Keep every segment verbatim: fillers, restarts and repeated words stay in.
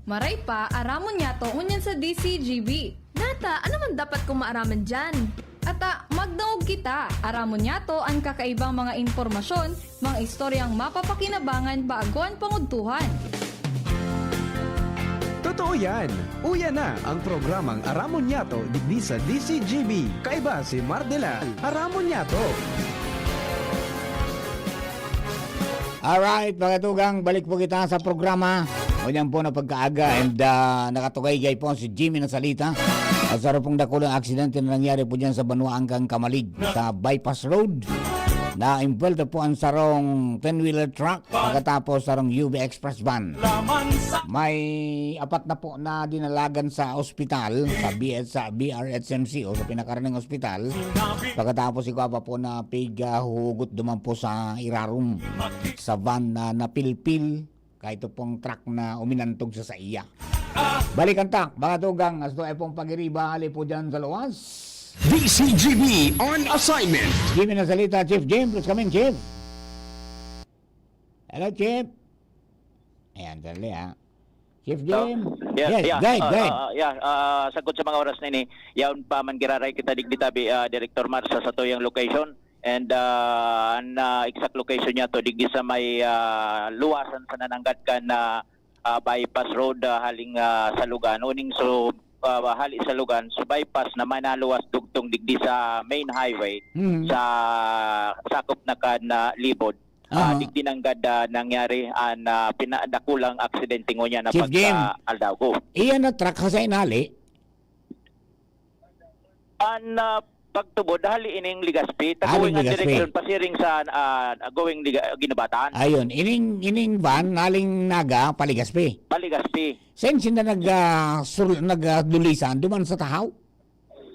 Maray pa, aramon niyato ngunyan sa D C G B. Nata, ano man dapat kong maaraman diyan? Ata, magdangog kita. Aramon niyato an kakaibang mga impormasyon, mga istoryang mapapakinabangan bago an pangudtuhan. Totoo yan! Uya na ang programang Aramon Niyato digdi sa D C G B. Kaiba si Mardelal. Aramon Niyato! Alright, mga tugang, balik po kita sa programa. Ngunyan po na pagkaaga and uh, nakatugaygay po si Jimmy na salita. At sa pong dakulang aksidente na nangyari po dyan sa Banwaang Kang Kamalig sa Bypass Road. Na-involved po ang sarong ten-wheeler truck pagkatapos sarong U V Express van. May apat na po na dinalagan sa ospital, sa B S, sa B R H M C o sa pinakaraning ospital. Pagkatapos ikaw pa po na pig uh, hugot duman po sa irarom sa van na napilpil kahit pong truck na uminantog sa saiya. Balikan ta, mga tugang, asto ay pong pagiriba, hali po dyan sa luwas. D C G B on assignment. Jimmy na salita, Chief Jim. Please come in, Chief. Hello, Chief. Ayan, dali ha. Chief Jim. Yeah, yes, yeah, guide, uh, guide. Uh, yeah, uh, sagot sa mga oras na ini. Yaon pa man giraray kita digdi tabi, uh, Director Mar, sa satuyang location. And uh, an uh, exact location niya to digdi sa may uh, luwasan sa nananggad kan uh, uh, bypass road uh, haling uh, sa Lugan. Uning so uh, hali sa Lugan, so bypass na may naluwas dugtong digdi sa main highway Mhm. sa sakop na kan uh, Libod. Aha. Uh, digdi nanggad uh, nangyari an uh, pinadakulang aksidente ngunyan na Chief Jim. pagka aldaw ko. Iyan na truck ha sa inali. An uh, pagtubod, hali ining Legazpi. Hali Taguwing ang Legazpi. direksyon pasiring sa uh, going Liga, Guinobatan. Ayun, ining ining van naling Naga pa Legazpi. Pa Legazpi. Saan sila nag uh, sul, nag uh, dulisan? Duman sa Tahaw?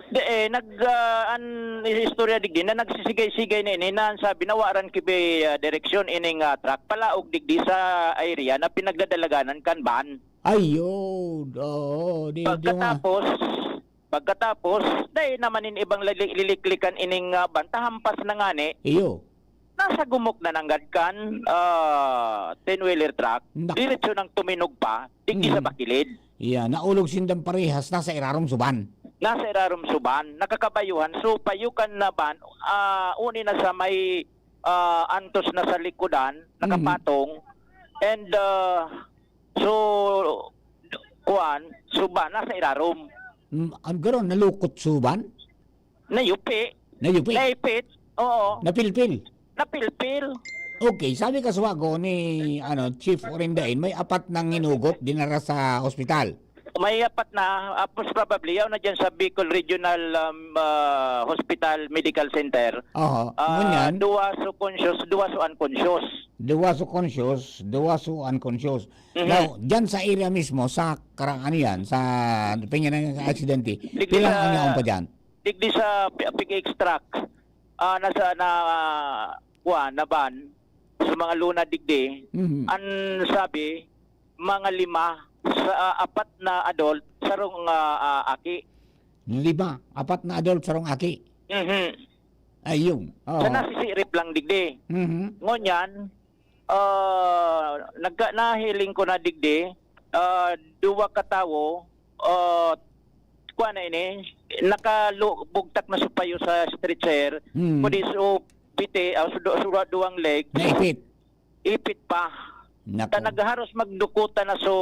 Di eh, nag uh, an istorya digdi na nagsisigay-sigay na ini na sabi nawaran kibi uh, direksyon ining uh, truck palaog digdi sa area na pinagdadalaganan kan van. Ayun. Oo, di, di nga. Pagkatapos, pagkatapos, dai naman in ibang lili- liliklikan ining uh, van, tahampas na ngani, Iyo. nasa gumok na nanggad kan uh, ten-wheeler truck, Nak- diretso nang tuminog pa, digdi sa Mm. bakilid. Iya, naulog sindang parehas nasa irarom suban. Nasa irarom suban, nakakabayuhan. So, payo kan na van, uh, uni na sa may uh, antos na sa likodan, nakapatong. And uh, so, kuan, suban, nasa irarom. Mm, ang gano'n, nalukot suban? Nayupi. Nayupi? Naipit. Oo. Napilpil? Napilpil. Okay, sabi ka suwago ni ano, Chief Orindain, may apat nang hinugot dinara sa ospital. May apat na, uh, most probably, yaw na dyan sa Bicol Regional um, uh, Hospital Medical Center. Oho, Uh, ngunyan, duwa so conscious, duwa so unconscious. duwa so conscious, duwa so unconscious. Mhm. Now, dyan sa area mismo, sa karang ano yan, sa pinyan ng aksidente, Digdi pilang sa- ang yaon pa dyan? Digdi sa P- Pig Extract, uh, nasa na, uh, kuha, na van, sa mga luna digdi, Mhm. ang sabi, mga lima sa uh, apat na adult, sarong uh, uh, aki. Lima, apat na adult, sarong aki. Mhm. Ayun. Oo. Sa nasisirip lang digdi. Mhm. Ngunyan, ah, nagka, nahiling ko na digdi, ah, duwa ka tawo, ah, kuha na ini, nakalubugtak na supayo sa stretcher, Hmm. kundi so piti, ah, so, du- so duwang leg, Naipit. ipit pa. Nako. Ta nagharos magdukutan na so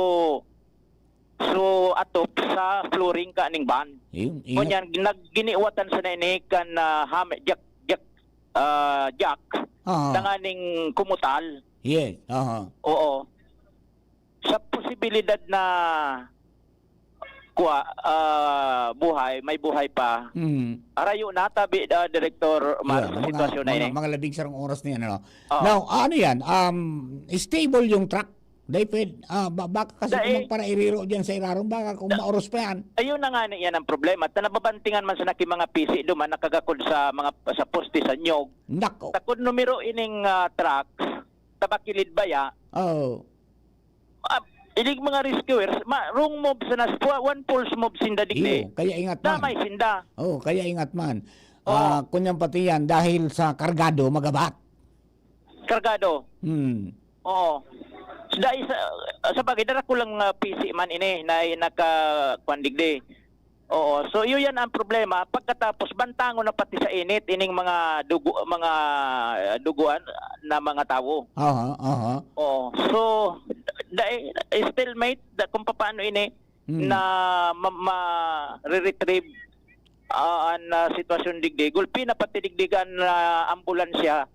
so atop sa flooring kaning van. Ayun, ingat. Ngunyan, nagginiwatan sa nini kan ah, ham, jack, jack, ah, jack, Ah. tanganing kumutal. Yes, aha. Oo. Sa posibilidad na kuha, ah, buhay, may buhay pa. Mm. Arayo na, tabi, ah, Director Mar, Yeah, sa mga, sitwasyon na mga, ini. mga labing sarong oras na yan, ano? Oo. Now, ano yan? Um, stable yung truck? Dahil pwede, ah, ba- baka kasi Dahil- kung para iriro dyan sa irarom, baka kung maoros pa yan. Ayun na nga ni yan ang problema. Ta nababantingan man sa naki mga pisi duman, nakagakod sa mga sa poste sa nyog. Nako. Takod numero ining ah, truck, tabakilid baya, Oh. ah, inig mga rescuers, ma, wrong move sa nas, one false move sinda digdi. Iyo, kaya ingat man. Damay sinda. Oh, kaya ingat man. Oo. Ah, kunyang pati yan, dahil sa kargado, magabat. Kargado. Hmm. Oo. Dai sa, sa bagay, dara ko lang, ah, P C man ini na naka-, kwan digdi. Oo, so iyo yan ang problema. Pagkatapos, bantangon na pati sa init, ining mga dugo, mga, ah, duguan na mga tawo. Aha, aha. Oo, so, dai, stalemate, da, kung papaano ini, Hmm. na ma-, ma-re-retrieve, ah, an, ah, sitwasyon digdi. Gulpi na pati digdi an, ah, ambulansya,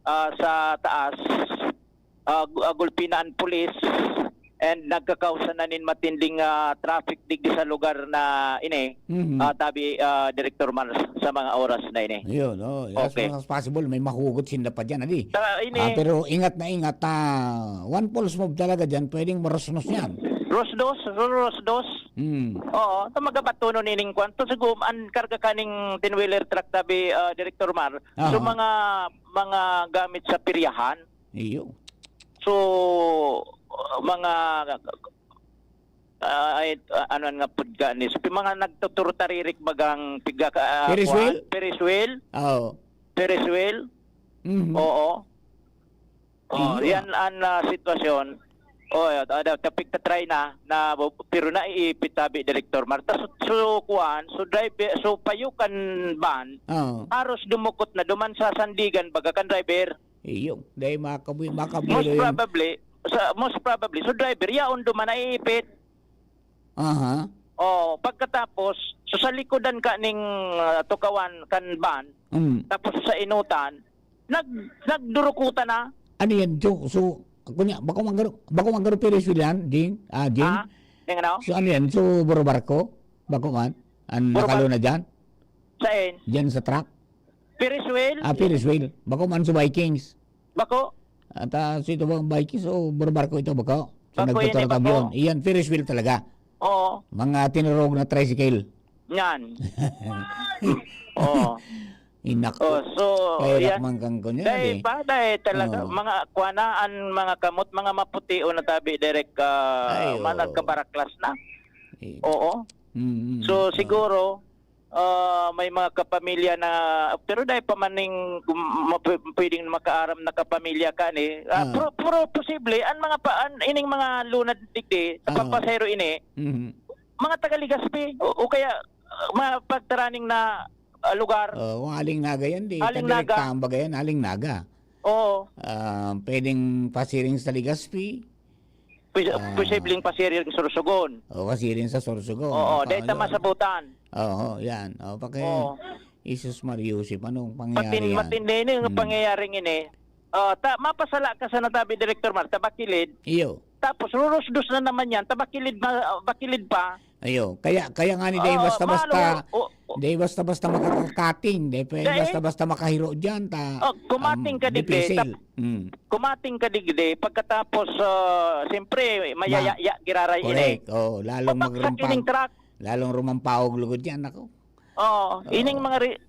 ah, sa taas. Ah, gu-, ah, gulpi na an pulis and nagkakausa na nin matinding, ah, traffic digdi sa lugar na ini, Mhm. ah, tabi, ah, Director Mars, sa mga oras na ini. Yun, oh, as Okay. much as possible, may mahugot sinda pa dyan, adi. Ta-, ini Ah, pero ingat na ingat, ah, one false move talaga dyan, pwedeng marusnos yan. Rosdos, ro-, rosdos. Hmm. Oo, ta magabatonon ining kwan. To, siguro, an karga kaning ten-wheeler truck, tabi, ah, Director Mar, Aha. so mga, mga gamit sa piryahan. Iyo. So, mga, ah, ay, ah, ano nga pud gani? So, mga nagtuturtaririk bagang piga ka, ah, Ferris kuwan? wheel? Ferris wheel? Oo. Ferris wheel? Mhm. Oo. Oh, Iyo. yan an, ah, sitwasyon. Oh, ah, da, da, pigta-try na, na, pero naiipit tabi, Director Mar. Ta, so, so, kuwan, so, driver, so, payo kan van, Oo. haros dumukot na, duman sa sandigan, baga kan driver. Iyo, dahil makabu-, Most makabulo yun. probably, sa, most probably, so, driver, yaon duman naiipit. Aha. Oh, pagkatapos, so, sa likodan ka ning, ah, tukawan kan van, Mm. tapos sa inutan, nag-, nagdurukutan na. Ano yan, Jo? So, ako niya, bako man garo, bako man garo Ferris wheel yan, Jing? Ah, Jing? Ah, yung ano? So, ano yan? So, buro barko? Bako man? Ang Buro bar- nakalo na dyan? Saan? Dyan sa truck? Ferris wheel? Ah, Ferris wheel. Bako man sa Vikings. Bako? At, ah, so ito bang Vikings o buro barko ito, bako? So, Bako yan eh, nagtuturot bako. avion. Iyan, Ferris wheel talaga. Oo. Mga tinurog na tricycle. Yan. Oo. Inako. Oh, so, Kaya yan. man kang kunya, Dahil eh. pa, dahil talaga, Oo. mga kuwanaan, mga kamot, mga maputi o natabi, direct, ah, Ay, mga oo. nagkabaraklas na. Eh, Oo. mm, mm, So, oo. siguro, ah, may mga kapamilya na, pero dahil pa man ning, um, mapw-, pwedeng makaaram na kapamilya ka ni, ah, Ah. pro-, pro-, posible, ang mga pa-, an-, ining mga lunad digdi, sa Ah. papasahero ini, Mhm. mga taga Legazpi, o, o kaya, ah, mga pagtaraning na, ah, lugar. Oh, kung aling Naga yan, di, Aling taga Naga. Rectamba yan, aling Naga. Oo. Ah, pwedeng pasiring sa Legazpi. Pos-, Ah. posibleng pasiring Sorsogon. O, pasiring sa Sorsogon. Oo, Baka dahil ano. tama sa butan. Oo, yan. O, paki-, Oo. Jesus Maria Joseph, anong pangyayari Matin-, yan? matindi na yung Hmm. pangyayaring ini. Ah, ta-, mapasala ka sa natabi, Director Mar, tabakilid. Iyo. Tapos, rurusdos na naman yan, tabakilid na, ah, bakilid pa. Ayo, kaya, kaya nga ni, dai Oo, basta-basta, malo, o, o. dai basta-basta makakakating, dai pa, Dai. basta-basta makahiro dyan, ta, Oh, kumating um, ka digdi, dipisil. tap-, Mm. kumating ka digdi, pagkatapos, ah, siyempre, Ma-, mayayaya, giraray ini. correct. Oh, lalong Pabagsak magrumpang, ining truck. lalong rumampaog lugod yan, ako. Oo, Oo. ining mga re-,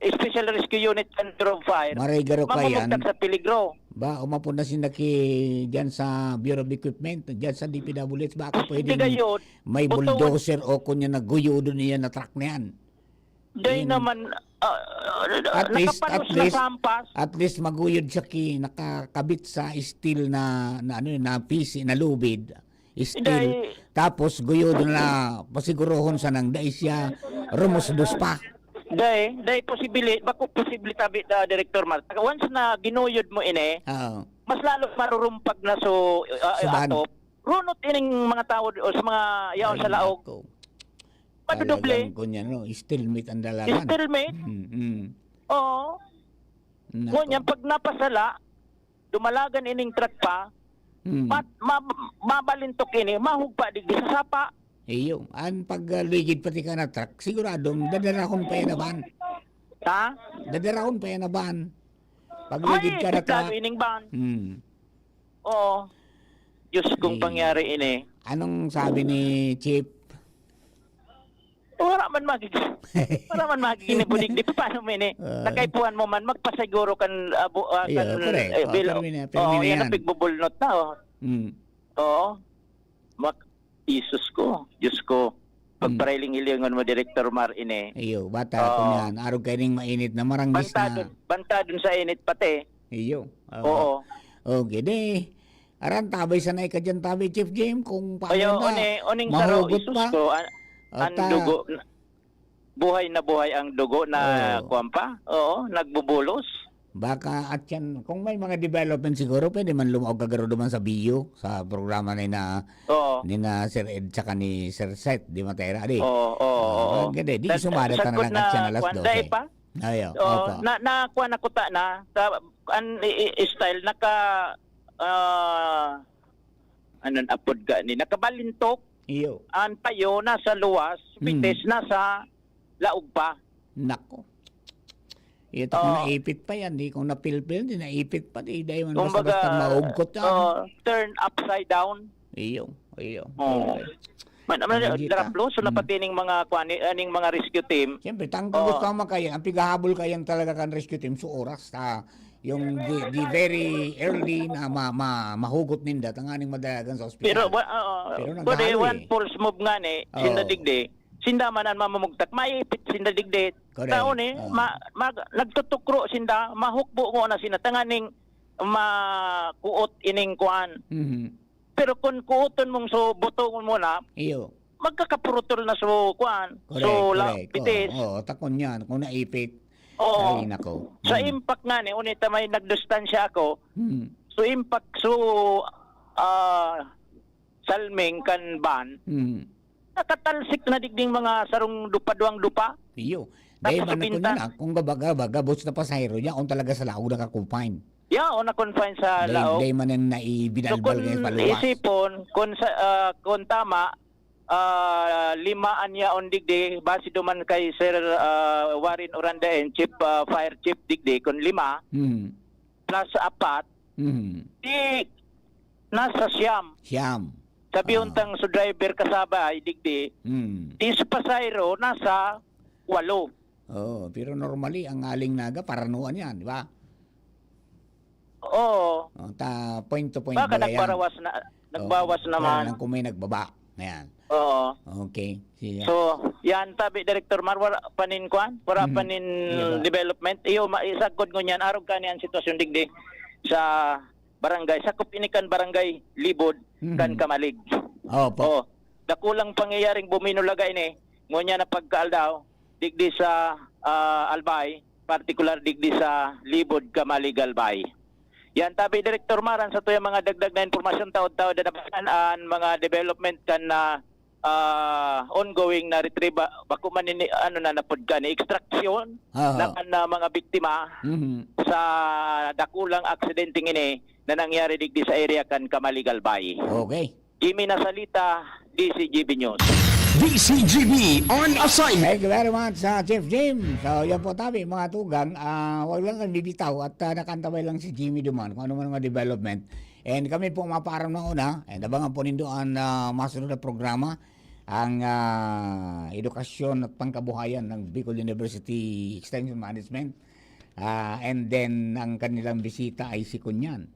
Special Rescue Unit kan Bureau of Fire, Maray garo ka yan. mamumugtak sa peligro. Ba, umapod na sinda ki, dyan sa Bureau of Equipment, dyan sa D P W H, baka Di pwedeng gayon, may buto- bulldozer o kunya na guyodon niya na truck na yan. Dahil Yun. naman, ah, ah, At least, nakapalos at na least, sampas. at least maguyod siya ki, nakakabit sa steel na, na ano yun, na P C, na lubid. Steel. Dai- Tapos, guyod na pasigurohon sanang dai siya rumusdos pa. Dai, dai posibili, bako posible tabi da, Director Mar. Once na ginuyod mo ini, Oo. mas lalo marurumpag na so, ah, Sa van. atop. Runot ining mga tao o sa mga yaon sa Ay, laog. nako. Madudoble. Talagang kunya, no? Stalemate ang dalagan. Stalemate? Mm, mm. Oo. Nako. Ngunyan, pag napasala, dumalagan ining truck pa, Hmm. mat-, ma-, mabalintok ini, mahugpa digdi sa sapa. Iyo, an pagligid pati ka na truck, siguradong dadarahon pa yan na van. Ha? Dadarahon pa yan na van. Pagligid May ka na epekto truck. ining van. Hmm. Oo. Diyos kong Eh, pangyari ini. Anong sabi ni Chief? Wala man magig-, wala man magiging budig. Di pa paano mo ini? Ah. Nakaipuhan mo man, magpasiguro kan, ah, bu-, ah, Iyo, kan, correct. eh, Oh, bil-, pero mini-, pero oh, mini yan, yan. Napigbubulnot na, oh. Mm. Oo. Mak-, Jesus ko, Diyos ko. Mm. Pagparahiling-hilingon mo, Director Mar, ini. Iyo, bata Oo. ko niyan. Arog kayo ning mainit na marangis Banta na. dun, banta dun sa init pati. Iyo. Oo. Oo. Okay, di, Aran, tabay sanay ka diyan, tabay, Chief Jim, kung paano Kaya na, oni-, oning saro, mahugot isus pa. ko, an-, O, ang ta- dugo, na, buhay na buhay ang dugo na, Oo. kuwan pa? Oo, nagbubulos. Baka at yan, kung may mga development siguro, pwede man lumaog ka garo duman sa B U, sa programa ni na, Oo. ni na Sir Ed tsaka ni Sir Seth, di matera, di? Oo, oo, Ah, oo. ang ganda, di Sa, sumada sa ta na kod lang at na siya na alas kwan, dai dose. pa? Ayo, Oo, opo. na, na, kwan ako ta na, sa, an, i, i, style, naka, ah, ano na apod ka ni, nakabalintok, Iyo. an payo nasa luwas, Hmm. bitis nasa laog pa. Nako. Ito kung Oo. naipit pa yan, di kung napilpil, di naipit pa, di dahil man Kumbaga, basta-basta maugkot yan. oh, turn upside down. Iyo, iyo. Oo. Okay. Man, man, Ang higit, ah. Daraplos, so, Mm. napatining mga, kwan, aning mga rescue team. Siyempre, tang Oo. gusto ang makayan, ang pigahabol kayan talaga kan rescue team, so oras, ah, yung di, di very early na ma, ma, mahugot ninda, tanganing madalagan sa ospital. Pero, wa-, oo, Pero pwede nagdalo one eh. false move nga ni, Oo. sinda digdi, sinda man ang mamamugtak, maipit sinda digdi. Correct. Tao ni, Oo. ma, mag, nagtutukro sinda, mahukbo mo na sinda, tanganing makuot ining kuan. Mhm. Pero kun kuoton mong so, butongon mo na, Iyo. magkakapurutol na so, kuan, Correct, so, la-, correct. bitis. Oo, oo, takon yan, kung naipit. Oo. Ay, nako. Sa Hmm. impact nga ni, unita may nagdistansya ako. Hmm. So, impact, so, ah, salming kan van, Hmm. nakatalsik na digding mga sarong dupa, duwang dupa. Iyo. Tapos Dahil man ako pinta. niya na, kung gabaga, baga, boss na pasahero niya, kung talaga sa laog naka-confine. Yeah, o na-confine sa Dahil, laog. dahil man ang So, naibinalbal kung ngayon paluwas. isipon, kung sa, ah, kung tama, ah, lima an yaon digdi, base duman kay Sir, ah, Warren Urandain, Chief, ah, Fire Chief digdi, kung lima, Hmm. plus apat, Hmm. di nasa siyam. Siyam. Sabi Ah. untang so driver kasabay, digdi, Hmm. di so pasahero, nasa walo. Oo, pero normally, ang aling naga, paranuan yan, di ba? Oo. Oh, ta, point to point Baka baga yan. nagparawas na, Oo, nagbawas kaya naman. lang kung may nagbaba. Ayan. Oo. Okay. Sige. So, yan, tabi, Director Mar, wala pa nin kwan? Wala pa Mhm. nin Di ba? development? Iyo, ma-, isagkod ngunyan, arog ka niyan sitwasyon digdi sa barangay. Sakop ini kan barangay Libod, Mhm. kan Kamalig. Opo. Oh, dakulang pangyayaring buminulaga ini, ngunyan na pagkaaldaw, digdi sa, ah, Albay, partikular digdi sa Libod, Kamalig, Albay. Yan, tabi, Direktor Mar, an satuyang mga dagdag na impormasyon, taod-taod na nabahan an mga development kan, ah, ah, ongoing na retrieve, bako man ini, ano na, napod ka ni extraction Aha. na kan, ah, mga biktima Mhm. sa dakulang aksidenteng ini na nangyari digdi sa area kan Kamalig, Albay. Okay. Jimmy Nasalita, D C G B News. D C G B on assignment. Thank you very much, ah, Chief Jim. So, yan po tabi, mga tugang. Ah, wag lang kami bitaw at, ah, nakantabay lang si Jimmy duman kung ano man mga development. And kami po mapaaram na una. And abangan po nindo ang, ah, masunod na programa, ang, ah, edukasyon at pangkabuhayan ng Bicol University Extension Management. Ah, and then, ang kanilang bisita ay si Kunyan.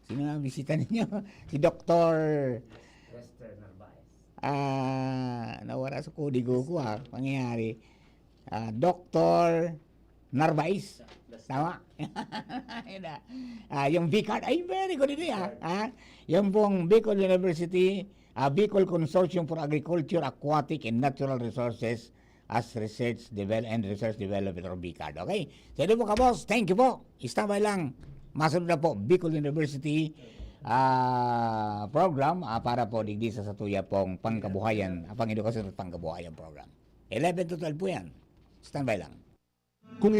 Sino nga ang bisita ninyo? Si Doktor Lester Narvaez. Ah, nawara sa kodigo ko, ah. Pangyayari. Ah, Doktor Narvaez. Lester. Tama? Yun na. Ah, yung V card. Ay, very good ito, ah. Ah, yung pong Bicol University, ah, Bicol Consortium for Agriculture, Aquatic and Natural Resources as Research Devel-, and Research Development or V card. Okay? So, yun po, kabos. Thank you po. Standby lang. Masunod na po, Bicol University, ah, program, ah, para po digdi sa satuya pong pangkabuhayan, ah, pang-edukasyon at pangkabuhayan program. Eleven to twelve po yan. Standby lang. Kung